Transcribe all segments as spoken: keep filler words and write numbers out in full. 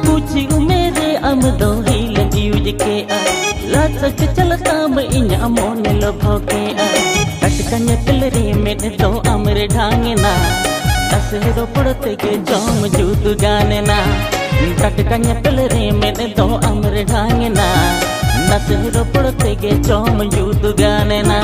ᱠᱩᱪᱤ ᱩᱢᱮᱨ ᱨᱮ ᱟᱢ ᱫᱚ ᱦᱤᱞ ᱤᱭᱩᱡᱽ ᱠᱮᱜᱼᱟ, ᱞᱟᱪᱟᱠ ᱪᱟᱞᱛᱟᱢ ᱤᱧᱟᱹᱜ ᱢᱚᱱᱮ ᱞᱚᱵᱷᱚ ᱠᱮᱜᱼᱟ᱾ ᱴᱟᱴᱠᱟ ᱧᱮᱯᱮᱞ ᱨᱮ ᱢᱮᱫ ᱫᱚ ᱟᱢ ᱨᱮ ᱰᱷᱟᱝ ᱮᱱᱟ, ᱫᱟᱥ ᱨᱚᱯᱚᱲ ᱛᱮᱜᱮ ᱡᱚᱢ ᱡᱩᱛ ᱜᱟᱱ ᱮᱱᱟ᱾ ᱴᱟᱴᱠᱟ ᱧᱮᱯᱮᱞ ᱨᱮ ᱢᱮᱫ ᱫᱚ ᱟᱢ ᱨᱮ ᱰᱷᱟᱝ ᱮᱱᱟ, ᱫᱟᱥ ᱨᱚᱯᱚᱲ ᱛᱮᱜᱮ ᱡᱚᱢ ᱡᱩᱛ ᱜᱟᱱ ᱮᱱᱟ᱾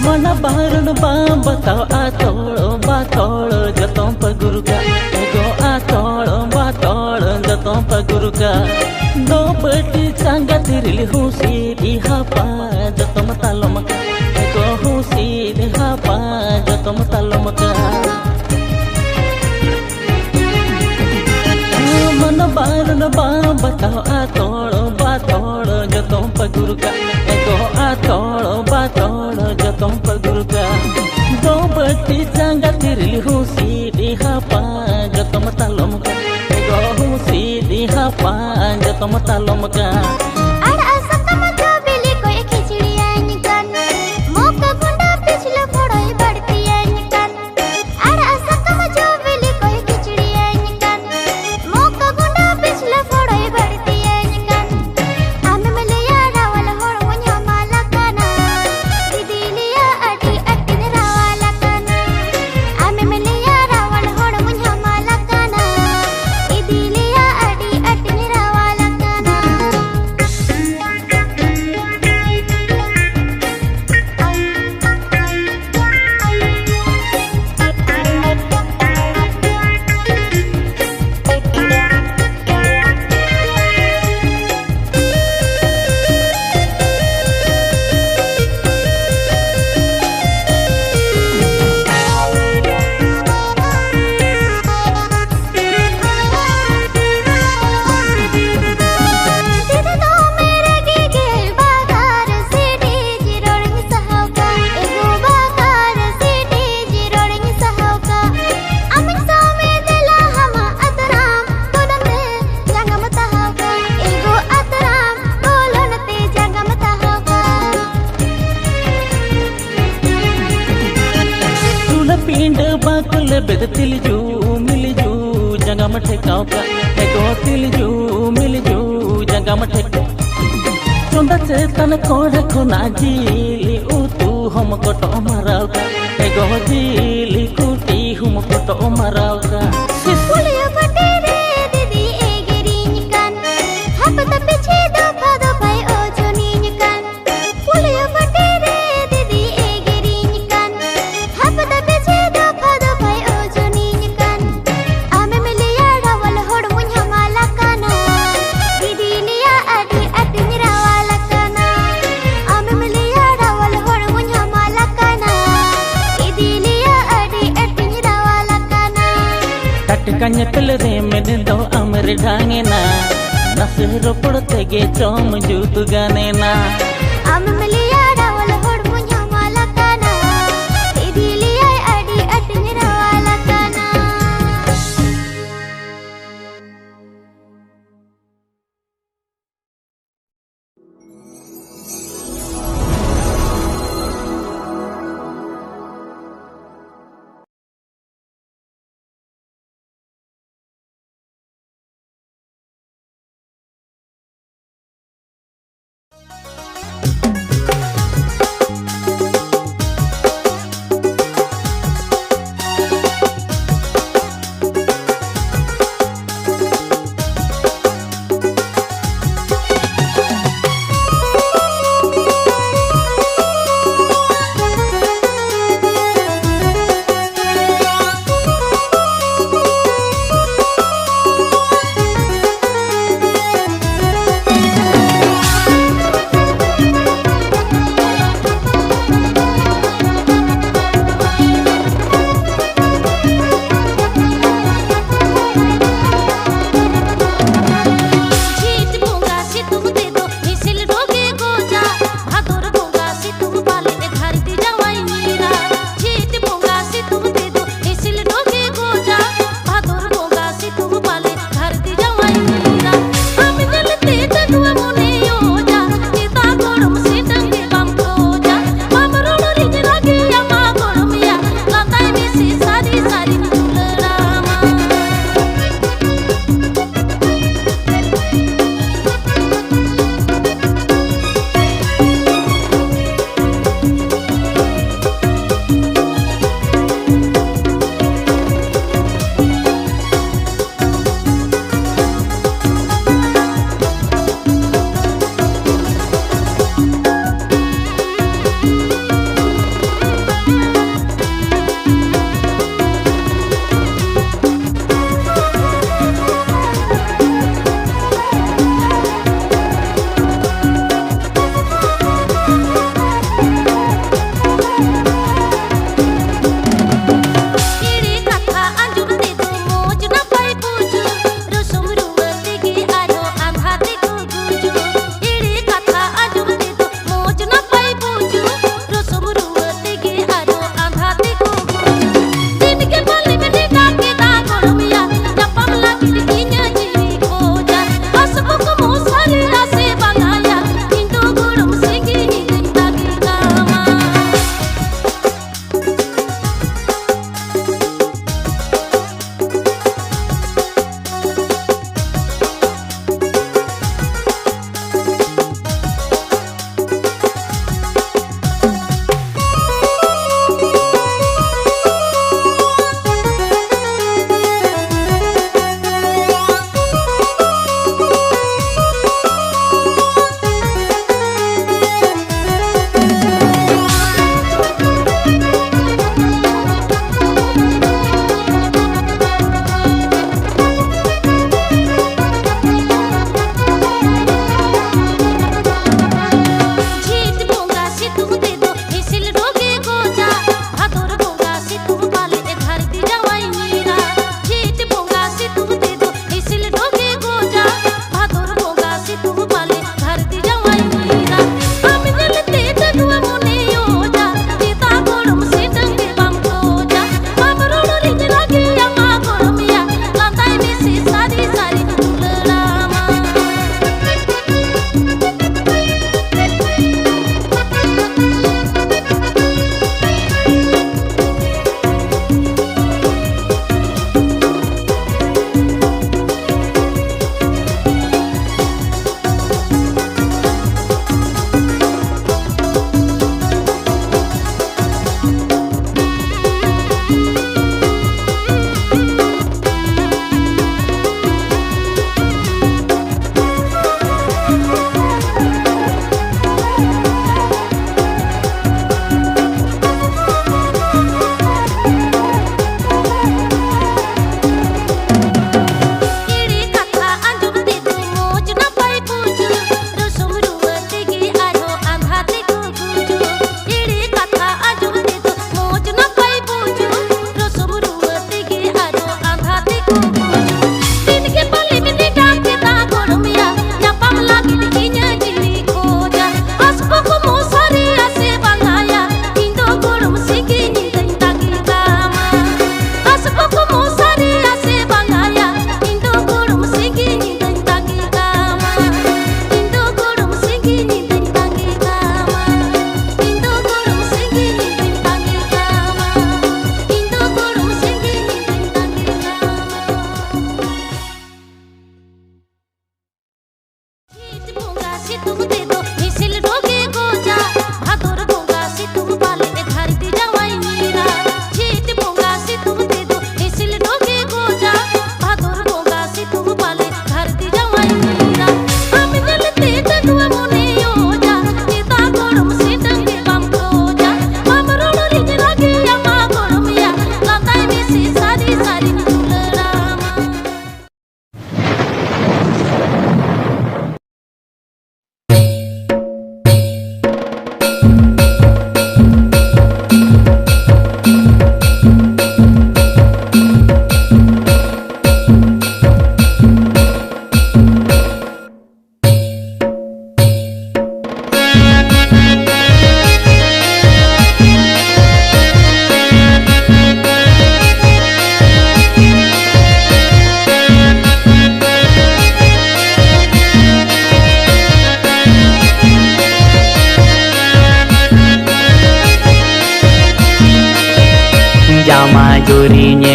ᱢᱟᱱᱟ ᱵᱟᱨᱚᱱ ᱵᱟᱝ ᱵᱟᱛᱟᱣ ᱟᱛᱚᱲ ᱵᱟᱛᱚᱲ ᱡᱚᱛᱚᱢ ᱯᱟᱹᱜᱩᱨ ᱠᱟ᱾ ᱮᱜᱚ ᱟᱛᱚᱲ ᱵᱟᱛᱚᱲ ᱡᱚᱛᱚᱢ ᱯᱟᱹᱜᱩᱨ ᱠᱟ᱾ ᱫᱚ ᱵᱟᱹᱴᱤ ᱪᱟᱸᱜᱟ ᱛᱤᱨᱤᱞ ᱦᱩᱥᱤ ᱫᱤᱦᱟᱯᱟ ᱡᱚᱛᱚᱢ ᱛᱟᱞᱚᱢ ᱠᱟ᱾ ᱮᱜᱚ ᱦᱩᱥᱤ ᱫᱤᱦᱟᱯᱟ ᱡᱚᱛᱚᱢ ᱛᱟᱞᱚᱢ ᱠᱟ᱾ ᱢᱟᱱᱟ ᱵᱟᱨᱚᱱ ᱵᱟᱝ ᱵᱟᱛᱟᱣ ᱟᱛᱚᱲ ᱵᱟᱛᱚᱲ ᱡᱚᱛᱚᱢ ᱯᱟᱹᱜᱩᱨ ᱠᱟ᱾ ᱮᱜᱚ ᱟᱛᱚᱲ ᱵᱟᱛᱚᱲ ᱡᱚᱛᱚᱢ ᱯᱟᱹᱜᱩᱨ ᱠᱟ᱾ ᱫᱚ ᱵᱟᱹᱴᱤ ᱪᱟᱸᱜᱟ ᱛᱤᱨᱤᱞ ᱦᱩᱥᱤ ᱫᱤᱦᱟᱯᱟ ᱡᱚᱛᱚᱢ ᱛᱟᱞᱚᱢ ᱠᱟ᱾ ᱮᱜᱚ ᱦᱩᱥᱤ ᱫᱤᱦᱟᱯᱟ ᱡᱚᱛᱚᱢ ᱛᱟᱞᱚᱢ ᱠᱟ᱾ ᱟᱲᱟᱜ ᱥᱟᱠᱟᱢ ᱡᱚ ᱵᱤᱞᱤ ᱠᱚᱭ ᱠᱷᱤᱪᱲᱤᱭᱟᱹᱧ ᱠᱟᱱ, ᱢᱚᱠᱟ ᱜᱩᱸᱰᱟ ᱯᱤᱪᱷᱞᱟᱹ ᱯᱷᱚᱲᱚᱭ ᱵᱟᱹᱲᱛᱤᱭᱟᱹᱧ ᱠᱟᱱ᱾ ᱟᱲᱟᱜ ᱥᱟᱠᱟᱢ ᱡᱚ ᱵᱤᱞᱤ ᱠᱚᱭ ᱠᱷᱤᱪᱲᱤᱭᱟᱹᱧ ᱠᱟᱱ, ᱢᱚᱠᱟ ᱜᱩᱸᱰᱟ ᱯᱤᱪᱷᱞᱟᱹ ᱯᱷᱚᱲᱚᱭ ᱵᱟᱹᱲᱛᱤᱭᱟᱹᱧ ᱠᱟᱱ᱾ ᱟᱢᱮᱢ ᱞᱟᱹᱭᱟ ᱨᱟᱣᱟᱞ ᱦᱚᱲᱢᱚᱧ ᱦᱟᱢᱟᱞ ᱟᱠᱟᱱᱟ, ᱫᱤᱫᱤ ᱞᱟᱹᱭᱟ ᱟᱹᱰᱤ ᱟᱸᱴᱤᱧ ᱨᱟᱣᱟᱞ ᱟᱠᱟᱱᱟ᱾ ᱟᱢᱮᱢ ᱞᱟᱹᱭᱟ ᱨᱟᱣᱟᱞ ᱦᱚᱲᱢᱚᱧ ᱦᱟᱢᱟᱞ ᱟᱠᱟᱱᱟ, ᱫᱤᱫᱤ ᱞᱟᱹᱭᱟ ᱟᱹᱰᱤ ᱟᱸᱴᱤᱧ ᱨᱟᱣᱟᱞ ᱟᱠᱟᱱᱟ᱾ ᱛᱤᱞᱡᱩ ᱢᱤᱞᱡᱩ ᱡᱟᱸᱜᱟᱢ ᱴᱷᱮᱠᱟᱣ ᱠᱟᱜ, ᱮ ᱜᱚ ᱛᱤᱞᱡᱩ ᱢᱤᱞᱡᱩ ᱡᱟᱸᱜᱟᱢ ᱴᱷᱮᱠᱟᱣ᱾ ᱪᱚᱸᱫᱟ ᱪᱮᱛᱟᱱ ᱠᱚᱲᱮ ᱠᱷᱚᱱᱟᱜ ᱡᱤᱞ ᱩᱛᱩ ᱦᱚᱢ ᱠᱚᱴᱚᱜ ᱢᱟᱨᱟᱣ ᱠᱟᱜ, ᱮ ᱜᱚ ᱡᱤᱞ ᱠᱩᱴᱤ ᱦᱚᱢ ᱠᱚᱴᱚᱜ ᱢᱟᱨᱟᱣ ᱠᱟᱜ᱾ ᱯᱩᱞᱭᱚ ᱯᱟᱹᱴᱤ ᱨᱮ ᱫᱤᱫᱤ ᱮᱜᱮᱨᱤᱧ ᱠᱟᱱ, ᱦᱟᱯᱛᱟ ᱯᱤᱪᱷᱤ ᱫᱚᱯᱷᱟ ᱫᱚᱯᱷᱟᱭ ᱳᱡᱚᱱᱤᱧ ᱠᱟᱱ᱾ ᱯᱩᱞᱭᱚ ᱯᱟᱹᱴᱤ ᱨᱮ ᱫᱤᱫᱤ ᱮᱜᱮᱨᱤᱧ ᱠᱟᱱ, ᱦᱟᱯᱛᱟ ᱯᱤᱪᱷᱤ ᱫᱚᱯᱷᱟ ᱫᱚᱯᱷᱟᱭ ᱳᱡᱚᱱᱤᱧ ᱠᱟᱱ᱾ ᱟᱢᱮᱢ ᱞᱟᱹᱭᱟ ᱨᱟᱣᱟᱞ ᱦᱚᱲᱢᱚᱧ ᱦᱟᱢᱟᱞ ᱟᱠᱟᱱᱟ, ᱫᱤᱫᱤ ᱞᱟᱹᱭᱟ ᱟᱹᱰᱤ ᱟᱸᱴᱤᱧ ᱨᱟᱣᱟᱞ ᱟᱠᱟᱱᱟ᱾ ᱟᱢᱮᱢ ᱞᱟᱹᱭᱟ ᱨᱟᱣᱟᱞ ᱦᱚᱲᱢᱚᱧ ᱦᱟᱢᱟᱞ ᱟᱠᱟᱱᱟ, ᱫᱤᱫᱤ ᱞᱟᱹᱭᱟ ᱟᱹᱰᱤ ᱟᱸᱴᱤᱧ ᱨᱟᱣᱟᱞ ᱟᱠᱟᱱᱟ᱾ ᱴᱟᱴᱠᱟ ᱧᱮᱯᱮᱞ ᱨᱮ ᱢᱮᱫ ᱫᱚ ᱟᱢ ᱨᱮ ᱰᱷᱟᱝ ᱮᱱᱟ, ᱱᱟᱥᱮ ᱨᱚᱯᱚᱲ ᱛᱮᱜᱮ ᱪᱚᱢ ᱡᱩᱛ ᱜᱟᱱ ᱮᱱᱟ᱾ ᱟᱢᱮᱢ ᱞᱟᱹᱭᱟ ᱨᱟᱣᱟᱞ ᱦᱚᱲᱢᱚᱧ ᱦᱟᱢᱟᱞ ᱟᱠᱟᱱᱟ, ᱫᱤᱫᱤ ᱞᱟᱹᱭᱟᱭ ᱟᱹᱰᱤ ᱟᱸᱴᱤᱧ ᱨᱟᱣᱟᱞ ᱟᱠᱟᱱᱟ᱾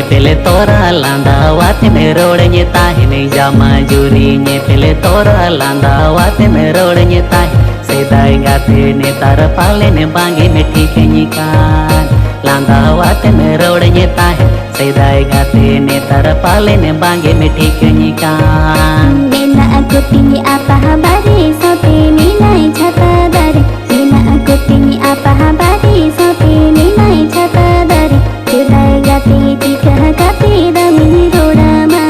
ᱯᱮᱞᱮ ᱛᱚᱨᱟ ᱞᱟᱸᱫᱟᱣᱟᱛᱮᱢ ᱨᱚᱲᱟᱹᱧ ᱛᱟᱦᱮᱱ, ᱡᱟᱢᱟ ᱡᱩᱨᱤ ᱧᱮᱯᱮᱞᱮ ᱛᱚᱨᱟ ᱞᱟᱸᱫᱟᱣᱟᱛᱮᱢ ᱨᱚᱲᱟᱹᱧ ᱛᱟᱦᱮᱱ᱾ ᱥᱮᱫᱟᱭ ᱜᱟᱛᱮ ᱱᱮᱛᱟᱨ ᱯᱟᱞᱮᱱ ᱵᱟᱝᱜᱮᱢ ᱴᱷᱤᱠᱟᱹᱧ ᱠᱟᱱ᱾ ᱞᱟᱸᱫᱟᱣᱟᱛᱮᱢ ᱨᱚᱲᱟᱹᱧ ᱛᱟᱦᱮᱱ, ᱥᱮᱫᱟᱭ ᱜᱟᱛᱮ ᱱᱮᱛᱟᱨ ᱯᱟᱞᱮᱱ ᱵᱟᱝᱜᱮᱢ ᱴᱷᱤᱠᱟᱹᱧ ᱠᱟᱱ᱾ ᱢᱮᱱᱟᱜ ᱠᱚ ᱛᱤᱧ ᱟᱯᱟᱦᱟ ᱵᱟᱨᱮ, ᱥᱟᱶᱛᱮ ᱢᱮᱱᱟᱭ ᱪᱷᱟᱛᱟ ᱫᱟᱨᱮ᱾ ᱢᱮᱱᱟᱜ ᱠᱚ ᱛᱤᱧ ᱟᱯᱟᱦᱟ ᱵᱟᱨᱮ, ᱥᱟᱶᱛᱮ ᱢᱮᱱᱟᱭ ᱪᱷᱟᱛᱟ ᱫᱟᱨᱮ᱾ ᱥᱮᱫᱟᱭ ᱜᱟᱛᱮ ᱪᱤᱠᱟᱹ ᱠᱟᱛᱮ ᱫᱟᱢᱤᱧ ᱨᱚᱲᱟᱢᱟ?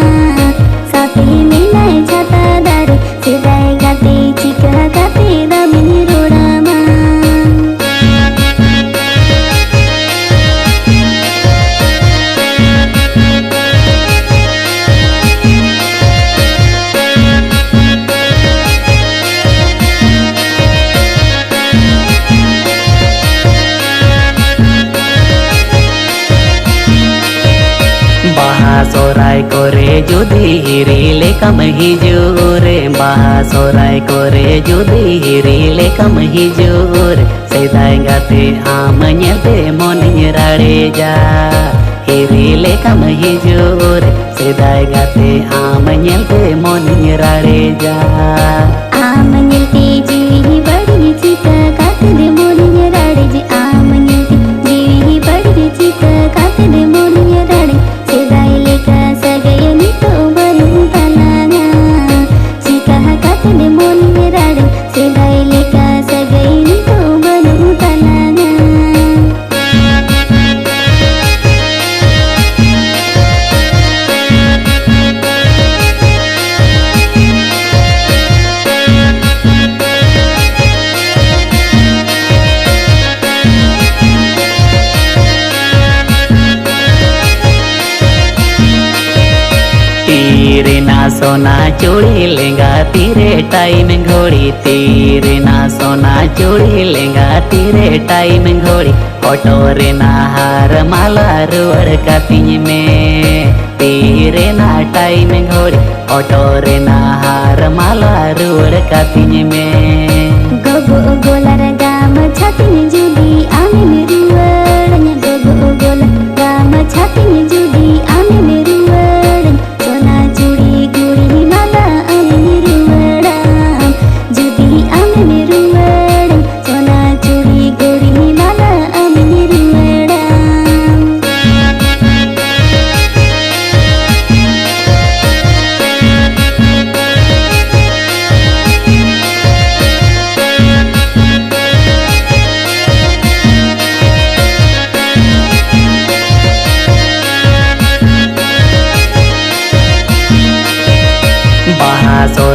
ᱥᱟᱶᱛᱮ ᱢᱮᱱᱟᱭ ᱪᱷᱟᱛᱟ ᱫᱟᱨᱮ᱾ ᱥᱮᱫᱟᱭ ᱜᱟᱛᱮ ᱪᱤᱠᱟᱹ ᱠᱟᱛᱮ ᱫᱟᱢᱤᱧ ᱨᱚᱲᱟᱢᱟ? ᱵᱟᱦᱟ ᱥᱚᱦᱨᱟᱭ ᱠᱚᱨᱮ ᱡᱩᱫᱤ ᱦᱤᱨᱤ ᱞᱮᱠᱟᱢ ᱦᱤᱡᱩᱜ ᱨᱮ, ᱵᱟᱦᱟ ᱥᱚᱦᱨᱟᱭ ᱠᱚᱨᱮ ᱡᱩᱫᱤ ᱦᱤᱨᱤ ᱞᱮᱠᱟᱢ ᱦᱤᱡᱩᱜ ᱨᱮ, ᱥᱮᱫᱟᱭ ᱜᱟᱛᱮ ᱟᱢ ᱧᱮᱞᱛᱮ ᱢᱚᱱᱤᱧ ᱨᱟᱲᱮᱡᱟ᱾ ᱦᱤᱨᱤ ᱞᱮᱠᱟᱢ ᱦᱤᱡᱩᱜ ᱨᱮ, ᱥᱮᱫᱟᱭ ᱜᱟᱛᱮ ᱟᱢ ᱧᱮᱞᱛᱮ ᱢᱚᱱᱤᱧ ᱨᱟᱲᱮᱡᱟ᱾ ᱟᱢ ᱧᱮᱞᱛᱮ ᱡᱤᱣᱤ ᱵᱟᱹᱲᱤᱡ ᱪᱤᱠᱟᱹ ᱠᱟᱛᱮ ᱢᱚᱱᱤᱧ ᱨᱟᱲᱮᱡ, ᱟᱢ ᱧᱮᱞᱛᱮ ᱡᱤᱣᱤ ᱵᱟᱹᱲᱤᱡ ᱪᱤᱠᱟᱹ ᱠᱟᱛᱮ ᱢᱚᱱᱤᱧ ᱨᱟᱲᱮᱡ᱾ ᱥᱮᱫᱟᱭ ᱞᱮᱠᱟ ᱥᱟᱹᱜᱟᱹᱭ ᱱᱤᱛᱚᱜ ᱵᱟᱹᱱᱩᱜ ᱛᱟᱞᱟᱝᱟ᱾ ᱪᱤᱠᱟᱹ ᱠᱟᱛᱮ ᱢᱚᱱᱤᱧ ᱨᱟᱲᱮᱡ, ᱥᱮᱫᱟᱭ ᱞᱮᱠᱟ ᱥᱟᱹᱜᱟᱹᱭ ᱱᱤᱛᱚᱜ ᱵᱟᱹᱱᱩᱜ ᱛᱟᱞᱟᱝᱟ᱾ ᱛᱤ ᱨᱮᱱᱟᱜ ᱥᱚᱱᱟ ᱪᱩᱲᱤ ᱞᱮᱸᱜᱟ, ᱛᱤᱨᱮ ᱴᱟᱭᱤᱢ ᱜᱷᱚᱲᱤ᱾ ᱛᱤ ᱨᱮᱱᱟᱜ ᱥᱚᱱᱟ ᱪᱩᱲᱤ ᱞᱮᱸᱜᱟ, ᱛᱤᱨᱮ ᱴᱟᱭᱤᱢ ᱜᱷᱚᱲᱤ᱾ ᱦᱚᱴᱚᱜ ᱨᱮᱱᱟᱜ ᱦᱟᱨ ᱢᱟᱞᱟ ᱨᱩᱣᱟᱹᱲ ᱠᱟᱹᱛᱤᱧ ᱢᱮ᱾ ᱛᱤ ᱨᱮᱱᱟᱜ ᱴᱟᱭᱤᱢ ᱜᱷᱚᱲᱤ, ᱦᱚᱴᱚᱜ ᱨᱮᱱᱟᱜ ᱦᱟᱨ ᱢᱟᱞᱟ ᱨᱩᱣᱟᱹᱲ ᱠᱟᱹᱛᱤᱧ ᱢᱮ᱾ ᱜᱚᱜᱚ ᱜᱚᱞᱟᱨ ᱜᱟᱢᱪᱷᱟ ᱛᱤᱧ ᱡᱩᱫᱤ ᱟᱢᱮᱢ ᱨᱩᱣᱟᱹᱲᱟᱹᱧᱟ, ᱜᱚᱜᱚ ᱜᱚᱞᱟᱨ ᱜᱟᱢᱪᱷᱟ ᱛᱤᱧ ᱡᱩᱫᱤ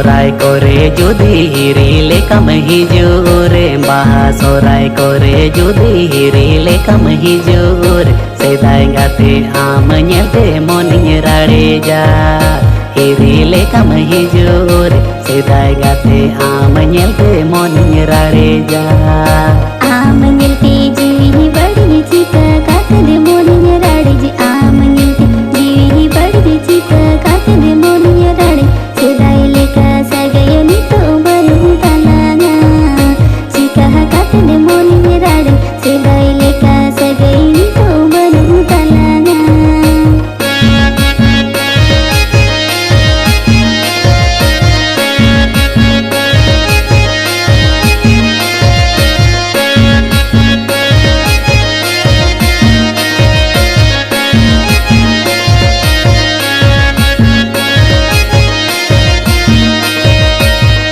ᱥᱚᱨᱟᱭ ᱠᱚᱨᱮ ᱡᱩᱫᱤ ᱦᱤᱨᱤ ᱞᱮᱠᱟᱢ ᱦᱤᱡᱩᱜ ᱨᱮ, ᱵᱟᱦᱟ ᱥᱚᱨᱟᱭ ᱠᱚᱨᱮ ᱡᱩᱫᱤ ᱦᱤᱨᱤ ᱞᱮᱠᱟᱢ ᱦᱤᱡᱩᱜ ᱨᱮ, ᱥᱮᱫᱟᱭ ᱜᱟᱛᱮ ᱟᱢ ᱧᱮᱞᱛᱮ ᱢᱚᱱᱤᱧ ᱨᱟᱲᱮᱡᱟ᱾ ᱦᱤᱨᱤ ᱞᱮᱠᱟᱢ ᱦᱤᱡᱩᱜ ᱨᱮ, ᱥᱮᱫᱟᱭ ᱜᱟᱛᱮ ᱟᱢ ᱧᱮᱞᱛᱮ ᱢᱚᱱᱤᱧ ᱨᱟᱲᱮᱡᱟ᱾ ᱟᱢ ᱧᱮᱞᱛᱮ ᱡᱤᱣᱤ ᱵᱟᱹᱲᱤᱡ ᱪᱤᱠᱟᱹ ᱠᱟᱛᱮ ᱢᱚᱱᱤᱧ ᱨᱟᱲᱮᱡ, ᱟᱢ ᱧᱮᱞᱛᱮ ᱡᱤᱣᱤ ᱵᱟᱹᱲᱤᱡ ᱪᱤᱠᱟᱹ ᱠᱟᱛᱮ ᱢᱚᱱᱤᱧ ᱨᱟᱲᱮᱡ᱾ ᱥᱮᱫᱟᱭ ᱞᱮᱠᱟ ᱥᱟᱹᱜᱟᱹᱭ ᱱᱤᱛᱚᱜ ᱵᱟᱹᱱᱩᱜ ᱛᱟᱞᱟᱝᱟ᱾ ᱪᱤᱠᱟ ᱟᱠᱟᱫ ᱢᱚᱱᱤᱧ ᱨᱟᱲᱮᱡ, ᱥᱮᱫᱟᱭ ᱞᱮᱠᱟ ᱥᱟᱹᱜᱟᱹᱭ ᱱᱤᱛᱚᱜ ᱵᱟᱹᱱᱩᱜ ᱛᱟᱞᱟᱝᱟ᱾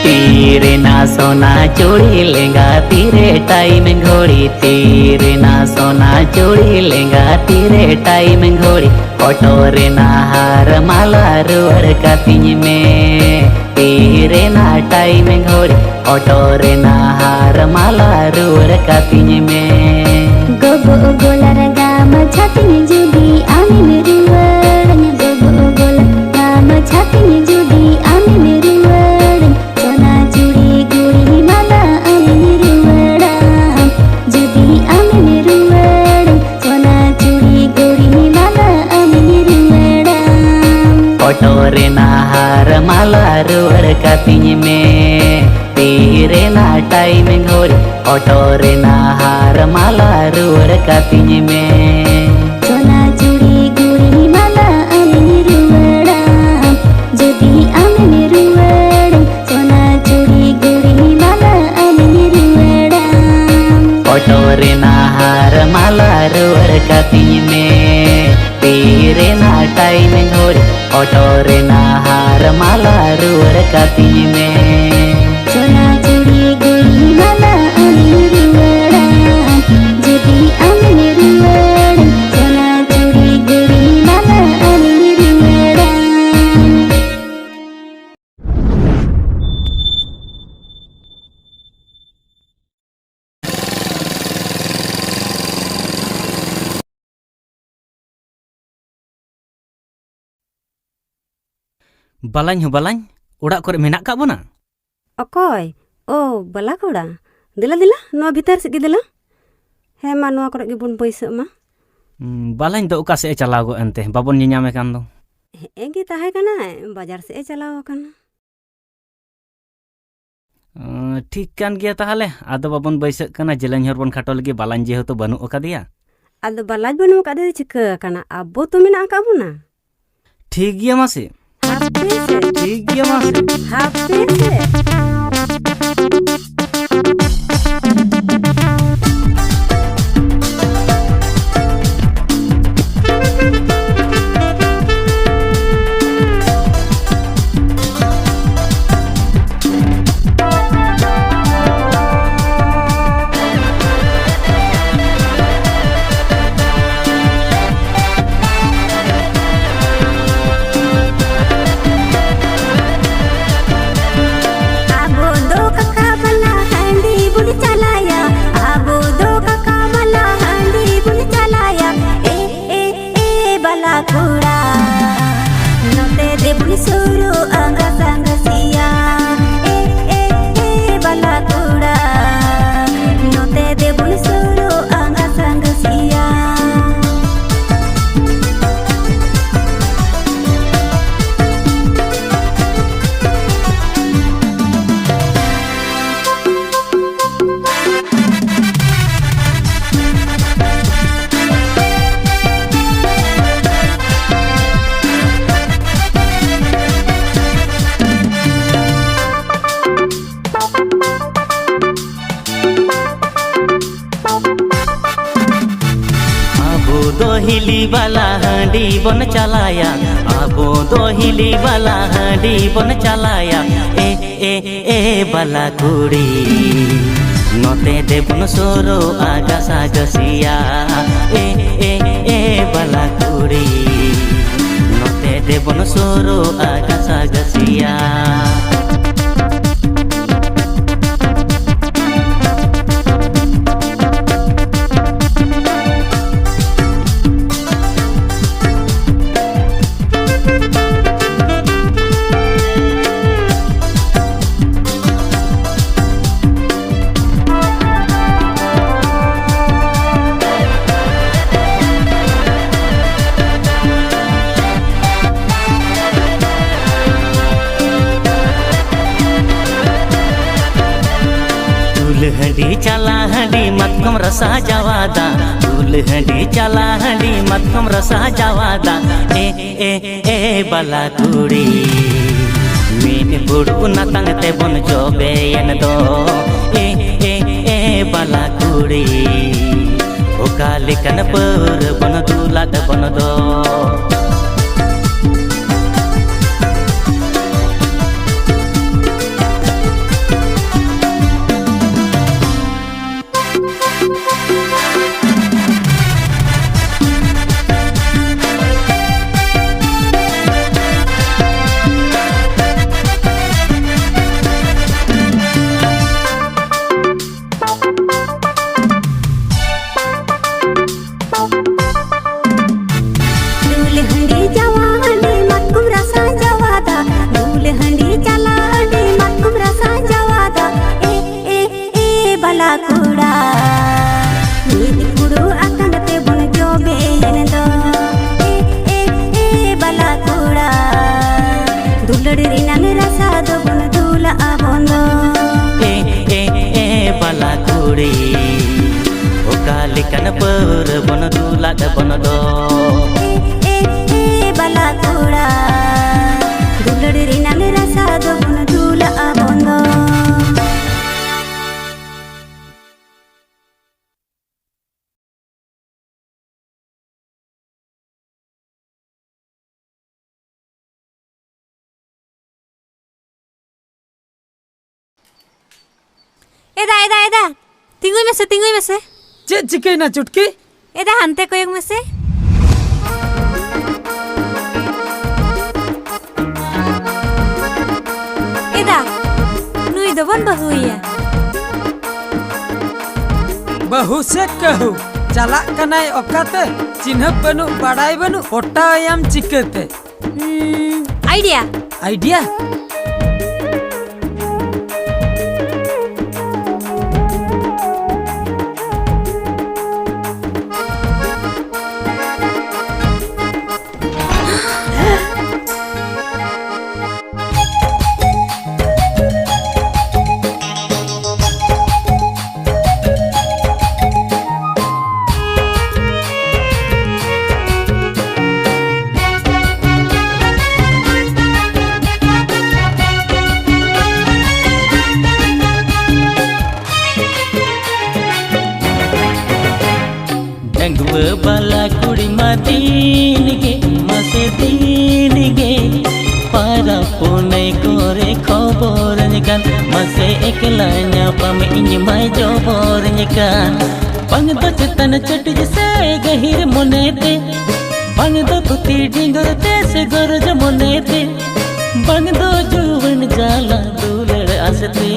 ᱛᱤ ᱨᱮᱱᱟᱜ ᱥᱚᱱᱟ ᱪᱩᱲᱤ ᱞᱮᱸᱜᱟ, ᱛᱤᱨᱮ ᱴᱟᱭᱤᱢ ᱜᱷᱚᱲᱤ᱾ ᱛᱤ ᱨᱮᱱᱟᱜ ᱥᱚᱱᱟ ᱪᱩᱲᱤ ᱞᱮᱸᱜᱟ, ᱛᱤᱨᱮ ᱴᱟᱭᱤᱢ ᱜᱷᱚᱲᱤ᱾ ᱦᱚᱴᱚᱜ ᱨᱮᱱᱟᱜ ᱦᱟᱨ ᱢᱟᱞᱟ ᱨᱩᱣᱟᱹᱲ ᱠᱟᱹᱛᱤᱧ ᱢᱮ᱾ ᱛᱤ ᱨᱮᱱᱟᱜ ᱴᱟᱭᱤᱢ ᱜᱷᱚᱲᱤ, ᱦᱚᱴᱚᱜ ᱨᱮᱱᱟᱜ ᱦᱟᱨ ᱢᱟᱞᱟ ᱨᱩᱣᱟᱹᱲ ᱠᱟᱹᱛᱤᱧ ᱢᱮ᱾ ᱜᱚᱜᱚ ᱜᱚᱞᱟ ᱨᱮ ᱜᱟᱢᱪᱷᱟ ᱛᱤᱧ ᱡᱩᱫᱤ ᱟᱢᱮᱢ ᱨᱩᱣᱟᱹᱲᱟᱹᱧᱟ, ᱜᱚᱜᱚ ᱜᱚᱞᱟ ᱜᱟᱢᱪᱷᱟ ᱛᱤᱧ ᱡᱩᱫᱤ ᱟᱢᱮᱢ ᱨᱩᱣᱟᱹᱲᱟᱹᱧᱟ, ᱥᱚᱱᱟ ᱪᱩᱲᱤ ᱜᱷᱩᱲᱤ ᱢᱟᱞᱟ ᱟᱢᱮᱢ ᱨᱩᱣᱟᱹᱲᱟ᱾ ᱡᱩᱫᱤ ᱟᱢᱮᱢ ᱨᱩᱣᱟᱹᱲᱟᱹᱧᱟ, ᱥᱚᱱᱟ ᱪᱩᱲᱤ ᱜᱷᱩᱲᱤ ᱢᱟᱞᱟ ᱟᱢᱮᱢ ᱨᱩᱣᱟᱹᱲᱟ᱾ ᱦᱚᱴᱚᱜ ᱨᱮᱱᱟᱜ ᱦᱟᱨ ᱢᱟᱞᱟ ᱨᱩᱣᱟᱹᱲ ᱠᱟᱹᱛᱤᱧ ᱢᱮ᱾ ᱛᱤ ᱨᱮᱱᱟᱜ ᱴᱟᱭᱤᱢ ᱜᱷᱚᱲᱤ, ᱦᱚᱴᱚᱜ ᱨᱮᱱᱟᱜ ᱦᱟᱨ ᱢᱟᱞᱟ ᱨᱩᱣᱟᱹᱲ ᱠᱟᱹᱛᱤᱧ ᱢᱮ᱾ ᱥᱚᱱᱟ ᱪᱩᱲᱤ ᱜᱷᱩᱲᱤ ᱢᱟᱞᱟ ᱟᱢᱮᱢ ᱨᱩᱣᱟᱹᱲᱟ᱾ ᱡᱩᱫᱤ ᱟᱢᱮᱢ ᱨᱩᱣᱟᱹᱲᱟᱹᱧᱟ, ᱥᱚᱱᱟ ᱪᱩᱲᱤ ᱜᱷᱩᱲᱤ ᱢᱟᱞᱟ ᱟᱢᱮᱢ ᱨᱩᱣᱟᱹᱲᱟ᱾ ᱦᱚᱴᱚᱜ ᱨᱮᱱᱟᱜ ᱦᱟᱨ ᱢᱟᱞᱟ ᱨᱩᱣᱟᱹᱲ ᱠᱟᱹᱛᱤᱧ ᱢᱮ᱾ ᱛᱤ ᱨᱮᱱᱟᱜ ᱴᱟᱭᱤᱢ ᱜᱷᱚᱲᱤ, ᱦᱚᱴᱚᱜ ᱨᱮᱱᱟᱜ ᱦᱟᱨ ᱢᱟᱞᱟ ᱨᱩᱣᱟᱹᱲ ᱠᱟᱹᱛᱤᱧ ᱢᱮ᱾ ᱥᱚᱱᱟ ᱪᱩᱲᱤ ᱜᱷᱩᱲᱤ ᱢᱟᱞᱟ ᱟᱢᱮᱢ ᱨᱩᱣᱟᱹᱲᱟ᱾ ᱡᱩᱫᱤ ᱟᱢᱮᱢ ᱨᱩᱣᱟᱹᱲᱟᱹᱧᱟ, ᱥᱚᱱᱟ ᱪᱩᱲᱤ ᱜᱷᱩᱲᱤ ᱢᱟᱞᱟ ᱟᱢᱮᱢ ᱨᱩᱣᱟᱹᱲᱟ᱾ ᱵᱟᱞᱟᱧ ᱦᱚᱸ ᱵᱟᱞᱟᱧ, ᱚᱲᱟᱜ ᱠᱚᱨᱮ ᱢᱮᱱᱟᱜ ᱠᱟᱜ ᱵᱚᱱᱟ? ᱚᱠᱚᱭ? ᱳ, ᱵᱟᱞᱟ ᱠᱚᱲᱟ᱾ ᱫᱮᱞᱟ, ᱫᱮᱞᱟ, ᱱᱚᱣᱟ ᱵᱷᱤᱛᱟᱹᱨ ᱥᱮᱫ ᱜᱮ ᱫᱮᱞᱟ᱾ ᱦᱮᱸ ᱢᱟ, ᱱᱚᱣᱟ ᱠᱚᱨᱮ ᱜᱮᱵᱚᱱ ᱵᱟᱹᱭᱥᱟᱹᱜ ᱢᱟ᱾ ᱩᱸ, ᱵᱟᱞᱟᱧ ᱫᱚ ᱚᱠᱟ ᱥᱮᱫ ᱮ ᱪᱟᱞᱟᱣ ᱜᱚᱫ ᱮᱱᱛᱮ, ᱵᱟᱵᱚᱱ ᱧᱮᱧᱟᱢᱮ ᱠᱟᱱ ᱫᱚ? ᱦᱮᱸ ᱜᱮ ᱛᱟᱦᱮᱸ ᱠᱟᱱᱟᱭ, ᱵᱟᱡᱟᱨ ᱥᱮᱫ ᱮ ᱪᱟᱞᱟᱣ ᱟᱠᱟᱱᱟ᱾ ᱟᱸ, ᱴᱷᱤᱠ ᱠᱟᱱ ᱜᱮᱭᱟ ᱛᱟᱦᱞᱮ, ᱟᱫᱚ ᱵᱟᱵᱚᱱ ᱵᱟᱹᱭᱥᱟᱹᱜ ᱠᱟᱱᱟ, ᱡᱮᱞᱮᱧ ᱦᱚᱨ ᱵᱚᱱ ᱠᱷᱟᱴᱚ ᱞᱟᱹᱜᱤᱫ, ᱵᱟᱞᱟᱧ ᱡᱮᱦᱮᱛᱩ ᱵᱟᱹᱱᱩᱜ ᱟᱠᱟᱫᱮᱭᱟ᱾ ᱟᱫᱚ ᱵᱟᱞᱟᱧ ᱵᱟᱹᱱᱩᱜ ᱟᱠᱟᱫᱮ ᱪᱤᱠᱟᱹ ᱟᱠᱟᱱᱟ, ᱟᱵᱚ ᱛᱚ ᱢᱮᱱᱟᱜ ᱟᱠᱟᱫ ᱵᱚᱱᱟ᱾ ᱴᱷᱤᱠ ᱜᱮᱭᱟ ᱢᱟᱥᱮ᱾ ᱦᱟᱯᱮ ᱥᱮ᱾ ᱴᱷᱤᱠ ᱜᱮᱭᱟ ᱢᱟᱥᱮ᱾ ᱦᱟᱯᱮ ᱥᱮ᱾ ᱟᱵᱚ ᱫᱚ ᱠᱟᱠᱟ ᱵᱟᱞᱟ ᱦᱟᱺᱰᱤ ᱵᱚᱱ ᱪᱟᱞᱟᱭᱟ, ᱟᱵᱚ ᱫᱚ ᱠᱟᱠᱟ ᱵᱟᱞᱟ ᱦᱟᱺᱰᱤ ᱵᱚᱱ ᱪᱟᱞᱟᱭᱟ᱾ ᱮ, ᱮ, ᱮ, ᱵᱟᱞᱟ ᱠᱚᱲᱟ, ᱱᱚᱛᱮ ᱫᱮᱵᱚᱱ ᱥᱩᱨᱩᱜᱼᱟ ᱜᱟᱥᱟᱝ ᱜᱟᱥᱤᱭᱟ᱾ ᱮ, ᱮ, ᱮ, ᱵᱟᱞᱟ ᱠᱚᱲᱟ, ᱱᱚᱛᱮ ᱫᱮᱵᱚᱱ ᱥᱩᱨᱩᱜᱼᱟ ᱜᱟᱥᱟᱝ ᱜᱟᱥᱤᱭᱟ᱾ ᱟᱵᱚ ᱫᱚ ᱦᱤᱞᱤ ᱵᱟᱞᱟ ᱦᱟᱺᱰᱤ ᱵᱚᱱ ᱪᱟᱞᱟᱭᱟ, ᱟᱵᱚ ᱫᱚ ᱦᱤᱞᱤ ᱵᱟᱞᱟ ᱦᱟᱺᱰᱤ ᱵᱚᱱ ᱪᱟᱞᱟᱭᱟ᱾ ᱮ, ᱮ, ᱮ ᱵᱟᱞᱟ ᱠᱩᱲᱤ, ᱱᱚᱛᱮ ᱫᱮᱵᱚᱱ ᱥᱳᱨᱳᱜᱼᱟ ᱜᱟᱥᱟ ᱜᱟᱥᱤᱭᱟ᱾ ᱮ, ᱮ, ᱮ ᱵᱟᱞᱟ ᱠᱩᱲᱤ, ᱱᱚᱛᱮ ᱫᱮᱵᱚᱱ ᱥᱳᱨᱳᱜᱼᱟ ᱜᱟᱥᱟ ᱜᱟᱥᱤᱭᱟ᱾ ᱦᱟᱺᱰᱤ ᱪᱟᱞᱟ ᱦᱟᱺᱰᱤ ᱢᱟᱛᱠᱚᱢ ᱨᱟᱥᱟ ᱡᱟᱣᱟ ᱫᱟᱜ, ᱩᱞ ᱦᱟᱺᱰᱤ ᱪᱟᱞᱟ ᱦᱟᱺᱰᱤ ᱢᱟᱛᱠᱚᱢ ᱨᱟᱥᱟ ᱡᱟᱣᱟ ᱫᱟᱜ᱾ ᱮ, ᱮ, ᱮ ᱵᱟᱞᱟ ᱠᱩᱲᱤ, ᱢᱤᱫ ᱯᱷᱩᱲᱩᱜ ᱱᱟᱛᱟᱝ ᱛᱮᱵᱚᱱ ᱡᱚᱵᱮᱭᱮᱱ ᱫᱚ᱾ ᱮ, ᱮ, ᱮ ᱵᱟᱞᱟ ᱠᱩᱲᱤ, ᱚᱠᱟ ᱞᱮᱠᱟᱱ ᱯᱟᱹᱣᱨᱟᱹ ᱵᱚᱱ ᱫᱩᱞᱟᱫ ᱵᱚᱱ ᱫᱚ᱾ ᱫᱩᱞ ᱦᱟᱺᱰᱤ ᱡᱟᱣᱟ ᱦᱟᱺᱰᱤ ᱢᱟᱛᱠᱚᱢ ᱨᱟᱥᱟ ᱡᱟᱣᱟ ᱫᱟᱜ, ᱫᱩᱞ ᱦᱟᱺᱰᱤ ᱪᱟᱞᱟ ᱦᱟᱺᱰᱤ ᱢᱟᱛᱠᱚᱢ ᱨᱟᱥᱟ ᱡᱟᱣᱟ ᱫᱟᱜ᱾ ᱮ, ᱮ, ᱮ ᱵᱟᱞᱟ ᱠᱚᱲᱟ, ᱢᱤᱫ ᱯᱷᱩᱲᱩᱜ ᱟᱛᱟᱝ ᱛᱮᱵᱚᱱ ᱡᱚᱵᱮᱭᱮᱱ ᱫᱚ᱾ ᱮ, ᱮ, ᱮ ᱵᱟᱞᱟ ᱠᱚᱲᱟ, ᱫᱩᱞᱟᱹᱲ ᱨᱮᱱᱟᱝ ᱨᱟᱥᱟ ᱫᱚᱵᱚᱱ ᱫᱩᱞᱟᱜᱼᱟ ᱵᱚᱱ ᱫᱚ᱾ ᱮ, ᱮ, ᱮ ᱵᱟᱞᱟ ᱠᱩᱲᱤ, ᱚᱠᱟ ᱞᱮᱠᱟᱱ ᱯᱟᱹᱣᱨᱟᱹ ᱵᱚᱱ ᱫᱩᱞᱟᱫ ᱵᱚᱱ ᱫᱚ᱾ ᱮ, ᱮ, ᱮ ᱵᱟᱞᱟ ᱠᱚᱲᱟ, ᱫᱩᱞᱟᱹᱲ ᱨᱮᱱᱟᱝ ᱨᱟᱥᱟ ᱫᱚᱵᱚᱱ ᱫᱩᱞᱟᱜᱼᱟ ᱵᱚᱱ ᱫᱚ᱾ ᱮᱫᱟ, ᱮᱫᱟ, ᱮᱫᱟ, ᱛᱤᱸᱜᱩᱭ ᱢᱮᱥᱮ, ᱛᱤᱸᱜᱩᱭ ᱢᱮᱥᱮ᱾ ᱪᱮᱫ ᱪᱤᱠᱟᱹᱭᱮᱱᱟ ᱪᱩᱴᱠᱤ? ᱮᱫᱟ, ᱦᱟᱱᱛᱮ ᱠᱚᱭᱚᱜ ᱢᱮᱥᱮ᱾ ᱮᱫᱟ, ᱱᱩᱭ ᱫᱚᱵᱚᱱ ᱵᱟᱹᱦᱩᱭᱮᱭᱟ᱾ ᱵᱟᱹᱦᱩ ᱥᱮ ᱠᱟᱹᱦᱩ? ᱪᱟᱞᱟᱜ ᱠᱟᱱᱟᱭ ᱚᱠᱟᱛᱮ? ᱪᱤᱱᱦᱟᱹᱯ ᱵᱟᱹᱱᱩᱜ, ᱵᱟᱲᱟᱭ ᱵᱟᱹᱱᱩᱜ, ᱯᱚᱴᱟᱣᱟᱭᱟᱢ ᱪᱤᱠᱟᱹᱛᱮ? ᱩᱸ, ᱟᱭᱰᱤᱭᱟ᱾ ᱟᱭᱰᱤᱭᱟ? ᱫᱤᱱ ᱜᱮ, ᱢᱟᱥᱮ ᱫᱤᱱ ᱜᱮ, ᱯᱟᱨᱟᱵᱽ ᱯᱩᱱᱟᱹᱭ ᱠᱚᱨᱮ ᱠᱷᱚᱵᱚᱨᱟᱹᱧ ᱠᱟᱱ, ᱢᱟᱥᱮ ᱮᱠᱞᱟ ᱧᱟᱯᱟᱢ ᱤᱧ ᱢᱟᱭ ᱡᱚᱵᱚᱨᱟᱹᱧ ᱠᱟᱱ᱾ ᱵᱟᱝ ᱫᱚ ᱪᱮᱛᱟᱱ ᱪᱟᱹᱴᱤᱡ ᱥᱮ ᱜᱟᱹᱦᱤᱨ ᱢᱚᱱᱮᱛᱮ, ᱵᱟᱝ ᱫᱚ ᱯᱩᱛᱤ ᱰᱤᱸᱜᱚᱨ ᱛᱮ ᱥᱮ ᱜᱚᱨᱚᱡᱽ ᱢᱚᱱᱮᱛᱮ, ᱵᱟᱝ ᱫᱚ ᱡᱩᱣᱟᱹᱱ ᱡᱟᱞᱟ ᱫᱩᱞᱟᱹᱲ ᱟᱥᱛᱮ᱾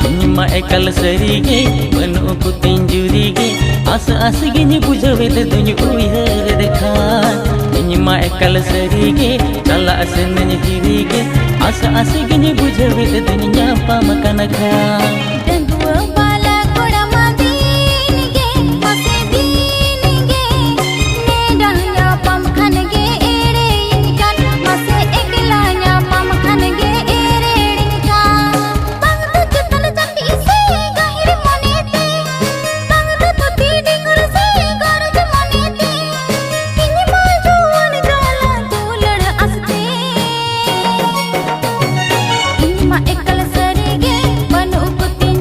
ᱤᱧ ᱢᱟ ᱮᱠᱟᱞ ᱥᱟᱹᱨᱤ ᱜᱮ ᱵᱟᱹᱱᱩᱜ ᱠᱚ ᱛᱤᱧ ᱡᱩᱨᱤ ᱜᱮ, ᱟᱥ ᱟᱥ ᱜᱤᱧ ᱵᱩᱡᱷᱟᱹᱣᱮᱫ ᱫᱩᱧ ᱩᱭᱦᱟᱹᱨᱮᱫ ᱠᱷᱟᱱ᱾ ᱤᱧ ᱢᱟ ᱮᱠᱟᱞ ᱥᱟᱹᱨᱤ ᱜᱮ ᱪᱟᱞᱟᱜ ᱥᱮᱱᱟᱹᱧ ᱦᱤᱨᱤ ᱜᱮ, ᱟᱥ ᱟᱥ ᱜᱤᱧ ᱵᱩᱡᱷᱟᱹᱣᱮᱫ ᱫᱩᱧ ᱧᱟᱯᱟᱢ ᱟᱠᱟᱱ ᱠᱷᱟᱱ᱾ ᱰᱟᱺᱜᱩᱣᱟᱹ ᱵᱟᱞᱟ ᱠᱚᱲᱟ ᱢᱟ ᱫᱤᱱ ᱜᱮ, ᱢᱟᱥᱮ ᱫᱤᱱ ᱜᱮ, ᱱᱮᱰᱟ ᱧᱟᱯᱟᱢ ᱠᱷᱟᱱ ᱜᱮ ᱮᱲᱮᱭᱤᱧ ᱠᱟᱱ, ᱢᱟᱥᱮ ᱮᱠᱞᱟ ᱧᱟᱯᱟᱢ ᱠᱷᱟᱱ ᱜᱮ ᱮᱲᱮᱭᱤᱧ ᱠᱟᱱ᱾ ᱵᱟᱝ ᱫᱚ ᱪᱮᱛᱟᱱ ᱪᱟᱹᱴᱤᱡ ᱥᱮ ᱜᱟᱹᱦᱤᱨ ᱢᱚᱱᱮᱛᱮ, ᱵᱟᱝ ᱫᱚ ᱛᱩᱛᱤ ᱰᱤᱸᱜᱚᱨ ᱥᱮ ᱜᱚᱨᱚᱡᱽ ᱢᱚᱱᱮᱛᱮ, ᱤᱧ ᱢᱟ ᱡᱩᱣᱟᱹᱱ ᱡᱟᱞᱟ ᱫᱩᱞᱟᱹᱲ ᱟᱥᱛᱮ᱾ ᱤᱧ ᱢᱟ ᱮᱠᱟᱞ ᱥᱟᱹᱨᱤ ᱜᱮ ᱵᱟᱹᱱᱩᱜ ᱠᱚᱛᱤᱧ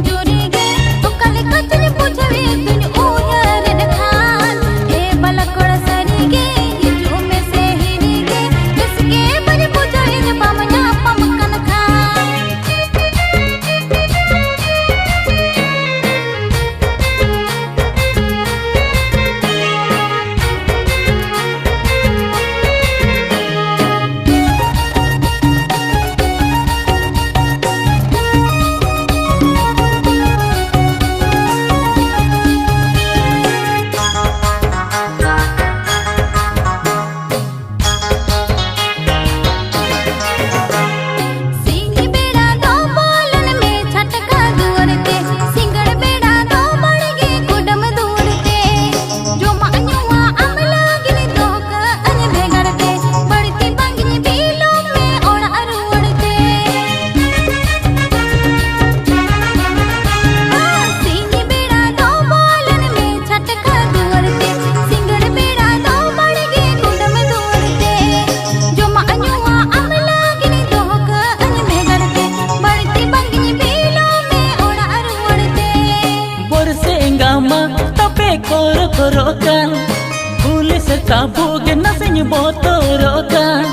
ᱵᱚᱛᱚᱨᱚᱜ ᱠᱟᱱ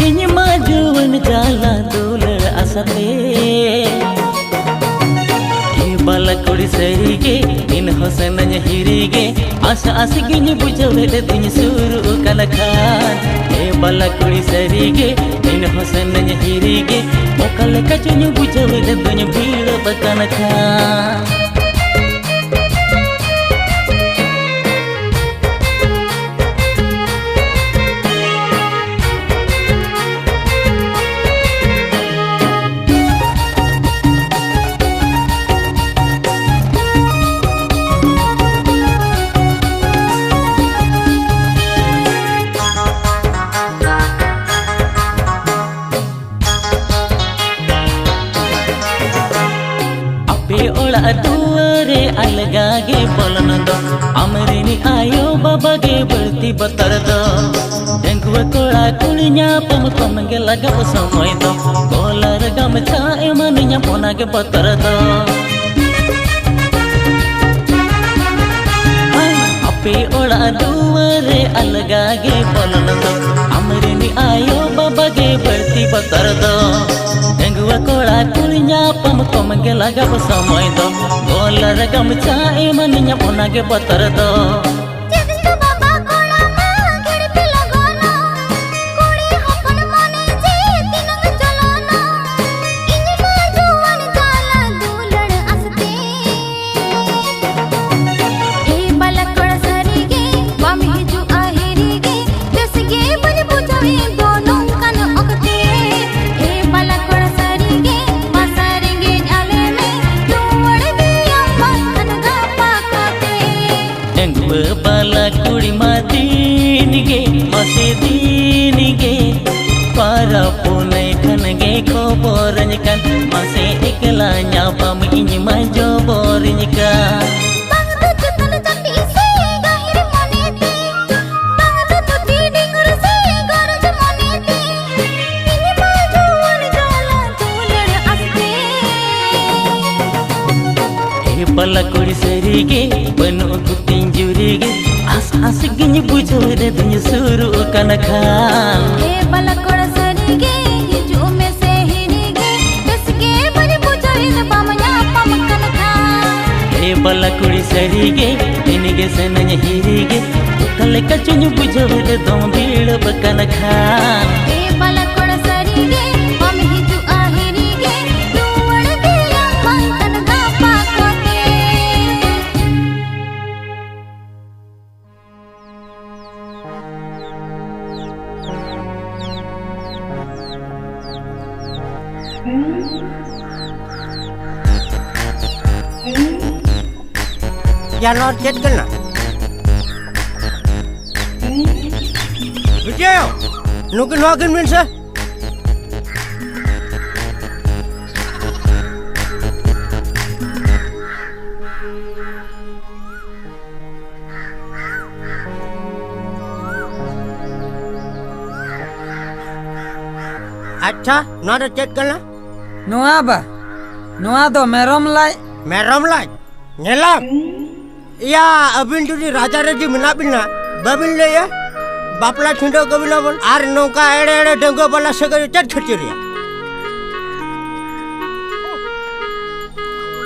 ᱤᱧ ᱢᱟ ᱡᱩᱣᱟᱹᱱ ᱡᱟᱞᱟ ᱫᱩᱞᱟᱹᱲ ᱟᱥᱟᱛᱮ᱾ ᱮ ᱵᱟᱞᱟ ᱠᱩᱲᱤ ᱥᱟᱹᱨᱤᱜᱮ ᱤᱧ ᱦᱚᱸ ᱥᱟᱱᱟᱧ ᱦᱤᱨᱤᱜᱮ, ᱟᱥᱟ ᱟᱥ ᱜᱤᱧ ᱵᱩᱡᱷᱟᱹᱣᱮᱫ ᱫᱩᱧ ᱥᱩᱨᱩᱜ ᱠᱟᱱ ᱠᱷᱟᱱ᱾ ᱮ ᱵᱟᱞᱟ ᱠᱩᱲᱤ ᱥᱟᱹᱨᱤᱜᱮ ᱤᱧ ᱦᱚᱸ ᱥᱟᱱᱟᱧ ᱦᱤᱨᱤᱜᱮ, ᱚᱠᱟ ᱞᱮᱠᱟ ᱪᱚᱧ ᱵᱩᱡᱷᱟᱹᱣᱮᱫ ᱫᱩᱧ ᱵᱷᱤᱲᱚᱜ ᱠᱟᱱ ᱠᱷᱟᱱ᱾ ᱟᱯᱮ ᱚᱲᱟᱜ ᱫᱩᱣᱟᱹᱨ ᱨᱮ ᱟᱞᱜᱟ ᱜᱮ ᱵᱚᱞᱚᱱ ᱫᱚ, ᱟᱢᱨᱤᱱ ᱟᱭᱳ ᱵᱟᱵᱟ ᱜᱮ ᱵᱟᱹᱲᱛᱤ ᱵᱚᱛᱚᱨ ᱫᱚ᱾ ᱰᱟᱺᱜᱩᱣᱟᱹ ᱠᱚᱲᱟ ᱠᱩᱲᱤ ᱧᱟᱯᱟᱢ ᱠᱚᱢ ᱜᱮ ᱞᱟᱜᱟᱣ ᱥᱚᱢᱚᱭ ᱫᱚ, ᱠᱚᱞᱟᱨ ᱜᱟᱢᱪᱷᱟ ᱮᱢᱟᱱᱤᱧᱟᱢ ᱚᱱᱟ ᱜᱮ ᱵᱚᱛᱚᱨ ᱫᱚ᱾ ᱟᱯᱮ ᱚᱲᱟᱜ ᱫᱩᱣᱟᱹᱨ ᱨᱮ ᱟᱞᱜᱟ ᱜᱮ ᱵᱚᱞᱚᱱ ᱫᱚ, ᱟᱢᱨᱤᱱ ᱟᱭᱳ ᱵᱟᱵᱟ ᱜᱮ ᱵᱟᱹᱲᱛᱤ ᱵᱚᱛᱚᱨ ᱫᱚ᱾ ᱰᱟᱺᱜᱩᱣᱟᱹ ᱠᱚᱲᱟ ᱠᱩᱲᱤ ᱧᱟᱯᱟᱢ ᱠᱚᱢ ᱜᱮ ᱞᱟᱜᱟᱣ ᱥᱚᱢᱚᱭ ᱫᱚ, ᱠᱚᱞᱟᱨ ᱜᱟᱢᱪᱷᱟ ᱮᱢᱟᱱᱤᱧᱟᱢ ᱚᱱᱟ ᱜᱮ ᱵᱚᱛᱚᱨ ᱫᱚ᱾ ᱪᱮᱫ ᱪᱚ ᱵᱟᱵᱟ ᱠᱚᱲᱟ ᱢᱟ ᱜᱷᱮᱲ ᱯᱮ ᱞᱚᱜᱚᱱᱟ, ᱠᱩᱲᱤ ᱦᱚᱯᱚᱱ ᱢᱚᱱᱮ ᱡᱤᱣᱤ ᱛᱤᱱᱟᱹᱜ ᱪᱚᱞᱚᱱᱟ, ᱤᱧ ᱢᱟ ᱡᱩᱣᱟᱹᱱ ᱡᱟᱞᱟ ᱫᱩᱞᱟᱹᱲ ᱟᱥᱛᱮ᱾ ᱮ ᱵᱟᱞᱟ ᱠᱚᱲᱟ ᱥᱟᱹᱨᱤ ᱜᱮ ᱵᱟᱢ ᱦᱤᱡᱩᱜᱼᱟ ᱦᱤᱨᱤ ᱜᱮ, ᱵᱮᱥ ᱜᱮ ᱵᱟᱹᱧ ᱵᱩᱡᱷᱟᱹᱣ ᱤᱧ ᱫᱚ ᱱᱚᱝᱠᱟᱱ ᱚᱠᱛᱮ᱾ ᱮ ᱵᱟᱞᱟ ᱠᱚᱲᱟ ᱥᱟᱹᱨᱤ ᱜᱮ ᱵᱟᱥᱟ ᱨᱮᱸᱜᱮᱡ ᱟᱞᱮ ᱢᱮ, ᱨᱩᱣᱟᱹᱲ ᱜᱮᱭᱟᱢ ᱵᱟᱝᱠᱷᱟᱱ ᱜᱟᱯᱟ ᱠᱟᱛᱮ᱾ ᱰᱟᱺᱜᱩᱣᱟᱹ ᱵᱟᱞᱟ ᱠᱩᱲᱤ ᱢᱟ ᱫᱤᱱ ᱜᱮ, ᱢᱟᱥᱮ ᱫᱤᱱ ᱜᱮ, ᱯᱟᱨᱟᱵᱽ ᱯᱩᱱᱟᱹᱭ ᱠᱷᱟᱱ ᱜᱮ ᱠᱷᱚᱵᱚᱨᱟᱹᱧ ᱠᱟᱱ, ᱢᱟᱥᱮ ᱮᱠᱞᱟ ᱧᱟᱯᱟᱢ ᱤᱧ ᱢᱟ ᱡᱚᱵᱚᱨᱤᱧ ᱠᱟᱱ᱾ ᱵᱟᱝ ᱫᱚ ᱪᱮᱛᱟᱱ ᱪᱟᱹᱴᱤ ᱥᱮ ᱜᱟᱹᱦᱤᱨ ᱢᱚᱱᱮᱛᱮ, ᱵᱟᱝ ᱫᱚ ᱛᱩᱛᱤ ᱰᱤᱝᱜᱩᱨ ᱥᱮ ᱜᱚᱨᱚᱡᱽ ᱢᱚᱱᱮᱛᱮ, ᱤᱧ ᱢᱟ ᱡᱩᱣᱟᱹᱱ ᱡᱟᱞᱟ ᱫᱩᱞᱟᱹᱲ ᱟᱥᱛᱮ᱾ ᱮ ᱵᱟᱞᱟ ᱠᱩᱲᱤ ᱥᱟᱹᱨᱤ ᱜᱮ, ᱵᱟᱹᱱᱩᱜ ᱠᱚᱛᱤᱧ ᱡᱩᱨᱤ ᱜᱮ, ᱟᱥ ᱟᱥ ᱜᱤᱧ ᱵᱩᱡᱷᱟᱹᱣ ᱨᱮᱫᱚᱧ ᱥᱩᱨᱩᱜ ᱠᱟᱱ ᱠᱷᱟᱱ᱾ ᱮ ᱵᱟᱞᱟ ᱠᱚᱲᱟ ᱥᱟᱹᱨᱤ ᱜᱮ, ᱦᱤᱡᱩᱜ ᱢᱮᱥᱮ ᱦᱤᱨᱤ ᱜᱮ, ᱵᱮᱥ ᱜᱮ ᱵᱟᱹᱧ ᱵᱩᱡᱷᱟᱹᱣ ᱨᱮᱫᱚ ᱵᱟᱢ ᱧᱟᱯᱟᱢ ᱠᱟᱱ ᱠᱷᱟᱱ᱾ ᱮ ᱵᱟᱞᱟ ᱠᱩᱲᱤ ᱥᱟᱹᱨᱤ ᱜᱮ, ᱮᱱᱮ ᱜᱮ ᱥᱮᱱᱟᱹᱧ ᱦᱤᱨᱤ ᱜᱮ, ᱚᱠᱟ ᱞᱮᱠᱟ ᱪᱚᱧ ᱵᱩᱡᱷᱟᱹᱣ ᱨᱮᱫᱚᱢ ᱵᱷᱤᱲᱚᱜ ᱠᱟᱱ ᱠᱷᱟᱱ᱾ ᱮ ᱵᱟᱞᱟ ᱠᱚᱲᱟ ᱥᱟᱹᱨᱤ ᱜᱮ, ᱵᱟᱢ ᱦᱤᱡᱩᱜᱼᱟ ᱦᱤᱨᱤ ᱜᱮ, ᱨᱩᱣᱟᱹᱲ ᱫᱮᱭᱟᱢ ᱵᱟᱝᱠᱷᱟᱱ ᱜᱟᱯᱟ ᱠᱚᱛᱮ᱾ ᱭᱟ, ᱱᱚᱣᱟ ᱪᱮᱫ ᱠᱟᱱᱟ? ᱵᱤᱴᱤ ᱟᱭᱳ, ᱱᱩᱠᱤᱱ ᱱᱚᱣᱟ ᱠᱤᱱ ᱵᱤᱱ ᱥᱮ᱾ ᱟᱪᱪᱷᱟ, ᱱᱚᱣᱟ ᱫᱚ ᱪᱮᱫ ᱠᱟᱱᱟ? ᱱᱚᱣᱟ ᱵᱟ, ᱱᱚᱣᱟ ᱫᱚ ᱢᱮᱨᱚᱢ ᱞᱟᱡ᱾ ᱢᱮᱨᱚᱢ ᱞᱟᱡ? ᱧᱮᱞᱟᱢ? ᱤᱭᱟ, ᱟᱹᱵᱤᱱ ᱡᱩᱫᱤ ᱨᱟᱡᱟ ᱨᱮ ᱡᱩᱫᱤ ᱢᱮᱱᱟᱜ ᱵᱤᱱᱟ, ᱵᱟᱵᱤᱱ ᱞᱟᱹᱭᱟ? ᱵᱟᱯᱞᱟ ᱪᱷᱤᱸᱰᱟᱹᱣ ᱠᱟᱵᱤᱱᱟ ᱵᱚᱱ᱾ ᱟᱨ ᱱᱚᱝᱠᱟ ᱮᱲᱮ ᱮᱲᱮ ᱰᱟᱺᱜᱩᱣᱟᱹ ᱵᱟᱞᱟ ᱥᱟᱹᱜᱟᱹᱭ ᱪᱮᱫ ᱠᱷᱟᱹᱛᱤᱨ ᱨᱮᱭᱟᱜ?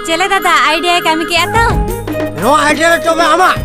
ᱪᱮᱞᱮ ᱫᱟᱫᱟ, ᱟᱭᱰᱤᱭᱟ ᱠᱟᱹᱢᱤ ᱠᱮᱜᱼᱟ ᱛᱚ? ᱱᱚᱣᱟ ᱟᱭᱰᱤᱭᱟ ᱫᱚ ᱛᱚᱵᱮ ᱟᱢᱟᱜ?